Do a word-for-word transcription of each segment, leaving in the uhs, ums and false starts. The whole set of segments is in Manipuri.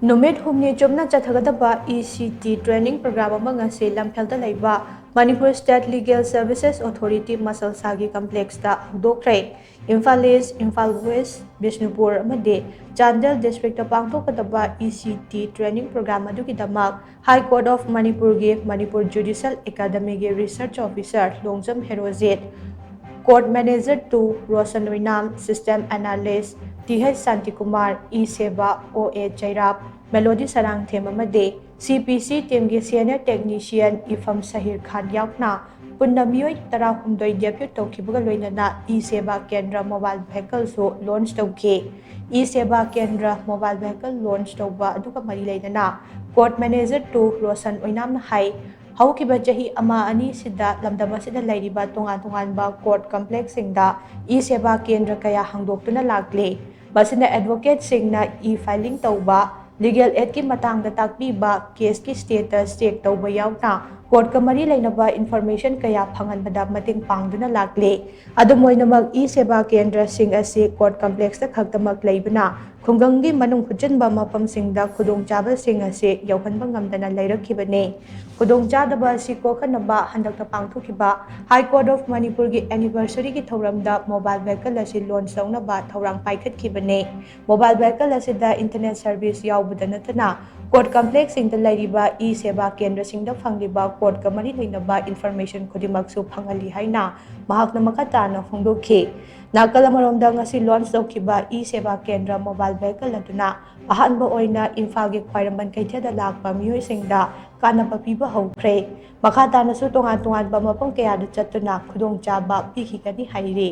ꯅꯨꯃꯤꯠ ꯍꯨꯝꯅꯤ ꯆꯨꯞꯅ ꯆꯠꯊꯒꯗꯕ E C T training programme ꯑꯃ ꯉꯁꯤ ꯂꯝꯐꯦꯜꯗ ꯂꯩꯕ Manipur state legal services authority ꯃꯁꯜꯁꯥꯒꯤ ꯀꯝꯄ꯭ꯂꯦꯛꯁꯇ ꯍꯧꯗꯣꯛꯈ꯭ꯔꯦ꯫ ꯏꯝꯐꯥꯜ ꯏꯁ, ꯏꯝꯐꯥꯜ ꯋꯦꯁ, ꯕꯤꯁꯅꯨꯄꯨꯔ ꯑꯃꯗꯤ ꯆꯥꯟꯗꯦꯜ ꯗꯤꯁꯇ꯭ꯔꯤꯛꯇ ꯄꯥꯡꯊꯣꯛꯀꯗꯕ E C T training programme ꯑꯗꯨꯒꯤꯗꯃꯛ ꯍꯥꯏ ꯀꯣꯔꯠ ꯑꯣꯐ ꯃꯅꯤꯄꯨꯔꯒꯤ ꯃꯅꯤꯄꯨꯔ ꯖꯨꯗꯤꯁꯤꯌꯦꯜ ꯑꯦꯀꯥꯗꯃꯤꯒꯤ research officer Longjam Herojit, court manager ꯇꯨ ꯔꯣꯁꯟ ꯑꯣꯏꯅꯥꯝ, system analyst T H Shantikumar, E ꯁꯦꯕꯥ ꯑꯣ ꯑꯦ ꯆꯩꯔꯥꯞ, ꯃꯦꯂꯣꯗꯤ ꯁꯔꯥꯡꯊꯦꯝ ꯑꯃꯗꯤ ꯁꯤ ꯄꯤ ꯁꯤ ꯇꯤꯝꯒꯤ ꯁꯦꯅꯤꯌꯔ ꯇꯦꯛꯅꯤꯁꯤꯌꯟ ꯏꯐꯝ ꯁꯍꯤꯔ ꯈꯥꯟ ꯌꯥꯎꯅ ꯄꯨꯟꯅ ꯃꯤꯑꯣꯏ ꯇꯔꯥꯍꯨꯝꯗꯣꯏ ꯗꯦꯄ꯭ꯌꯨꯠ ꯇꯧꯈꯤꯕꯒ ꯂꯣꯏꯅꯅ ꯏ ꯁꯦꯕꯥ ꯀꯦꯟꯗ꯭ꯔ ꯃꯣꯕꯥꯏꯜ ꯚꯦꯍꯤꯀꯜꯁꯨ ꯂꯣꯟꯆ ꯇꯧꯈꯤ꯫ ꯏ ꯁꯦꯕꯥ ꯀꯦꯟꯗ꯭ꯔ ꯃꯣꯕꯥꯏꯜ ꯚꯦꯍꯤꯀꯜ ꯂꯣꯟꯆ ꯇꯧꯕ ꯑꯗꯨꯒ ꯃꯔꯤ ꯂꯩꯅꯅ ꯀꯣꯔꯠ ꯃꯦꯅꯦꯖꯔ ꯇꯨ ꯔꯣꯁꯟ ꯑꯣꯏꯅꯥꯝꯅ ꯍꯥꯏ, ꯍꯧꯈꯤꯕ ꯆꯍꯤ ꯑꯃ ꯑꯅꯤꯁꯤꯗ ꯂꯝꯗꯝ ꯑꯁꯤꯗ ꯂꯩꯔꯤꯕ ꯇꯣꯉꯥꯟ ꯇꯣꯉꯥꯟꯕ ꯀꯣꯔꯠ ꯀꯝꯄ꯭ꯂꯦꯛꯁꯁꯤꯡꯗ ꯏ ꯁꯦꯕꯥ ꯀꯦꯟꯗ꯭ꯔ ꯀꯌꯥ ꯍꯥꯡꯗꯣꯛꯇꯨꯅ ꯂꯥꯛꯂꯤ꯫ ꯃꯁꯤꯅ ꯑꯦꯗꯚꯣꯀꯦꯠꯁꯤꯡꯅ ꯏ ꯐꯥꯏꯂꯤꯡ ꯇꯧꯕ, ꯂꯤꯒꯦꯜ ꯑꯦꯗꯀꯤ ꯃꯇꯥꯡꯗ ꯇꯥꯛꯄꯤꯕ, ꯀꯦꯁꯀꯤ ꯁ꯭ꯇꯦꯇꯁ ꯆꯦꯛ ꯇꯧꯕ ꯌꯥꯎꯅ ꯀꯣꯔꯠꯀ ꯃꯔꯤ ꯂꯩꯅꯕ ꯏꯟꯐꯣꯔꯃꯦꯁꯟ ꯀꯌꯥ ꯐꯪꯍꯟꯕꯗ ꯃꯇꯦꯡ ꯄꯥꯡꯗꯨꯅ ꯂꯥꯛꯂꯤ꯫ ꯑꯗꯨꯝ ꯑꯣꯏꯅꯃꯛ, ꯏ ꯁꯦꯕꯥ ꯀꯦꯟꯗ꯭ꯔꯁꯤꯡ ꯑꯁꯤ ꯀꯣꯔꯠ ꯀꯝꯄ꯭ꯂꯦꯛꯁꯇ ꯈꯛꯇꯃꯛ ꯂꯩꯕꯅ ꯈꯨꯡꯒꯪꯒꯤ ꯃꯅꯨꯡ ꯍꯨꯠꯆꯤꯟꯕ ꯃꯐꯝꯁꯤꯡꯗ ꯈꯨꯗꯣꯡꯆꯥꯕꯁꯤꯡ ꯑꯁꯤ ꯌꯧꯍꯟꯕ ꯉꯝꯗꯅ ꯂꯩꯔꯛꯈꯤꯕꯅꯤ꯫ ꯈꯨꯗꯣꯡꯆꯥꯗꯕ ꯑꯁꯤ ꯀꯣꯛꯍꯟꯅꯕ ꯍꯟꯗꯛꯇ ꯄꯥꯡꯊꯣꯛꯈꯤꯕ ꯍꯥꯏ ꯀꯣꯔꯠ ꯑꯣꯐ ꯃꯅꯤꯄꯨꯔꯒꯤ ꯑꯦꯅꯤꯚꯔꯁꯔꯤꯒꯤ ꯊꯧꯔꯝꯗ ꯃꯣꯕꯥꯏꯜ ꯚꯦꯍꯤꯀꯜ ꯑꯁꯤ ꯂꯣꯟꯆ ꯇꯧꯅꯕ ꯊꯧꯔꯥꯡ ꯄꯥꯏꯈꯠꯈꯤꯕꯅꯤ꯫ ꯃꯣꯕꯥꯏꯜ ꯚꯦꯍꯤꯀꯜ ꯑꯁꯤꯗ ꯏꯟꯇꯔꯅꯦꯠ ꯁꯔꯚꯤꯁ ꯌꯥꯎꯕꯗ ꯅꯠꯇꯅ ꯀꯣꯔꯠ ꯀꯝꯄ꯭ꯂꯦꯛꯁꯁꯤꯡꯗ ꯂꯩꯔꯤꯕ ꯏ ꯁꯦꯕꯥ ꯀꯦꯟꯗ꯭ꯔꯁꯤꯡꯗ ꯐꯪꯂꯤꯕ ꯀꯣꯔꯠꯀ ꯃꯔꯤ ꯂꯩꯅꯕ ꯏꯟꯐꯣꯔꯃꯦꯁꯟ ꯈꯨꯗꯤꯡꯃꯛꯁꯨ ꯐꯪꯍꯜꯂꯤ ꯍꯥꯏꯅ ꯃꯍꯥꯛꯅ ꯃꯈꯥ ꯇꯥꯅ ꯐꯣꯡꯗꯣꯛꯈꯤ꯫ ꯅꯥꯀꯜ ꯑꯃꯔꯣꯝꯗ, ꯉꯁꯤ ꯂꯣꯟꯆ ꯇꯧꯈꯤꯕ ꯏ ꯁꯦꯕꯥ ꯀꯦꯟꯗ꯭ꯔ ꯃꯣꯕꯥꯏꯜ ꯚꯦꯍꯤꯀꯜ ꯑꯗꯨꯅ ꯑꯍꯥꯟꯕ ꯑꯣꯏꯅ ꯏꯝꯐꯥꯜꯒꯤ ꯈ꯭ꯋꯥꯏꯔꯝꯕꯟ ꯀꯩꯊꯦꯜꯗ ꯂꯥꯛꯄ ꯃꯤꯑꯣꯏꯁꯤꯡꯗ ꯀꯥꯟꯅꯕ ꯄꯤꯕ ꯍꯧꯈ꯭ꯔꯦ꯫ ꯃꯈꯥ ꯇꯥꯅꯁꯨ ꯇꯣꯉꯥꯟ ꯇꯣꯉꯥꯟꯕ ꯃꯐꯝ ꯀꯌꯥꯗ ꯆꯠꯇꯨꯅ ꯈꯨꯗꯣꯡꯆꯥꯕ ꯄꯤꯈꯤꯒꯅꯤ ꯍꯥꯏꯔꯤ꯫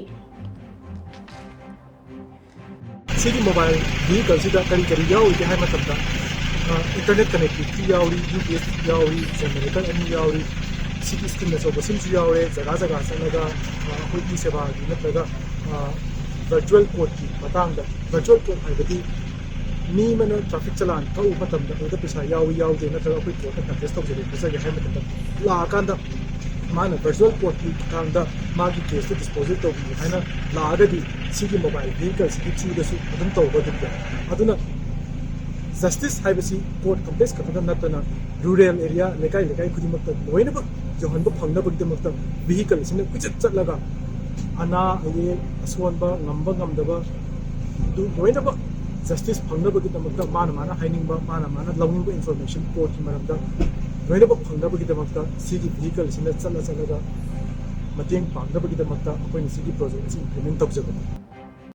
ꯁꯤꯒꯤ ꯃꯣꯕꯥꯏꯜ ꯚꯤꯍꯤꯀꯜꯁꯤꯗ ꯀꯔꯤ ꯀꯔꯤ ꯌꯥꯎꯔꯤꯒꯦ ꯍꯥꯏꯕ ꯃꯇꯝꯗ, ꯏꯟꯇꯔꯅꯦꯠ ꯀꯅꯦꯛꯇꯤꯚꯤꯇꯤ ꯌꯥꯎꯔꯤ, ꯌꯨ ꯄꯤ ꯑꯦꯁ ꯌꯥꯎꯔꯤ, ꯖꯦꯅꯦꯔꯦꯇꯔ ꯑꯅꯤ ꯌꯥꯎꯔꯤ, ꯁꯤꯒꯤ ꯁ꯭ꯀ꯭ꯔꯤꯟ ꯑꯆꯧꯕ ꯁꯤꯝꯁꯨ ꯌꯥꯎꯔꯦ꯫ ꯖꯒꯥ ꯖꯒꯥ ꯆꯠꯂꯒ ꯑꯩꯈꯣꯏꯒꯤ ꯁꯦꯕꯥꯒꯤ ꯅꯠꯇ꯭ꯔꯒ ꯚꯔꯆꯨꯋꯦꯜ ꯀꯣꯔꯠꯀꯤ ꯃꯇꯥꯡꯗ, ꯚꯔꯆꯨꯋꯦꯜ ꯀꯣꯔꯠ ꯍꯥꯏꯕꯗꯤ ꯃꯤ ꯑꯃꯅ ꯇ꯭ꯔꯥꯐꯤꯛ ꯆꯂꯥꯟ ꯊꯧꯕ ꯃꯇꯝꯗ ꯑꯗꯨꯗ ꯄꯩꯁꯥ ꯌꯥꯎꯏ ꯌꯥꯎꯗꯦ ꯅꯠꯇ꯭ꯔꯒ ꯑꯩꯈꯣꯏ ꯀꯣꯔꯠꯇ ꯀꯟꯇꯦꯁ ꯇꯧꯖꯒꯦ ꯈꯣꯠꯆꯒꯦ ꯍꯥꯏꯕ ꯃꯇꯝꯗ ꯂꯥꯛꯑꯀꯥꯟꯗ ꯃꯥꯅ ꯚꯔꯆꯨꯋꯦꯜ ꯀꯣꯔꯠꯀꯤ ꯈꯨꯠꯊꯥꯡꯗ ꯃꯥꯒꯤ ꯀꯦꯁꯇꯨ ꯗꯤꯁꯄꯣꯖꯦꯜ ꯇꯧꯕꯤꯌꯨ ꯍꯥꯏꯅ ꯂꯥꯛꯑꯒꯗꯤ ꯁꯤꯒꯤ ꯃꯣꯕꯥꯏꯜ ꯚꯤꯍꯤꯀꯜꯁꯤꯒꯤ ꯊ꯭ꯔꯨꯗꯁꯨ ꯑꯗꯨꯝ ꯇꯧꯕ ꯑꯗꯨꯝ ꯌꯥꯏ꯫ ꯑꯗꯨꯅ ꯖꯁꯇꯤꯁ ꯍꯥꯏꯕꯁꯤ ꯀꯣꯔꯠ ꯀꯝꯄ꯭ꯂꯦꯛꯁ ꯈꯛꯇꯗ ꯅꯠꯇꯅ ꯔꯨꯔꯦꯜ ꯑꯦꯔꯤꯌꯥ, ꯂꯩꯀꯥꯏ ꯂꯩꯀꯥꯏ ꯈꯨꯗꯤꯡꯃꯛꯇ ꯂꯣꯏꯅꯃꯛ ꯌꯧꯍꯟꯕ ꯐꯪꯅꯕꯒꯤꯗꯃꯛꯇ ꯚꯤꯍꯤꯀꯜ ꯑꯁꯤꯅ ꯀꯣꯏꯆꯠ ꯆꯠꯂꯒ ꯑꯅꯥ ꯑꯌꯦꯛ, ꯑꯁꯣꯟꯕ, ꯉꯝꯕ ꯉꯝꯗꯕ ꯑꯗꯨ ꯂꯣꯏꯅꯃꯛ ꯖꯁꯇꯤꯁ ꯐꯪꯅꯕꯒꯤꯗꯃꯛꯇ ꯃꯥꯅ ꯃꯥꯅ ꯍꯥꯏꯅꯤꯡꯕ, ꯃꯥꯅ ꯃꯥꯅ ꯂꯧꯅꯤꯡꯕ ꯏꯟꯐꯣꯔꯃꯦꯁꯟ ꯀꯣꯔꯠꯀꯤ ꯃꯔꯝꯗ ꯂꯣꯏꯅꯃꯛ ꯐꯪꯅꯕꯒꯤꯗꯃꯛꯇ ꯁꯤꯒꯤ ꯚꯤꯍꯤꯀꯜ ꯑꯁꯤꯅ ꯆꯠꯂ ꯆꯠꯂꯒ ꯃꯇꯦꯡ ꯄꯥꯡꯅꯕꯒꯤꯗꯃꯛꯇ ꯑꯩꯈꯣꯏꯅ ꯁꯤꯒꯤ ꯄ꯭ꯔꯣꯖꯦꯛ ꯑꯁꯤ ꯏꯝꯄ꯭ꯂꯤꯃꯦꯟ ꯇꯧꯖꯕꯅꯤ꯫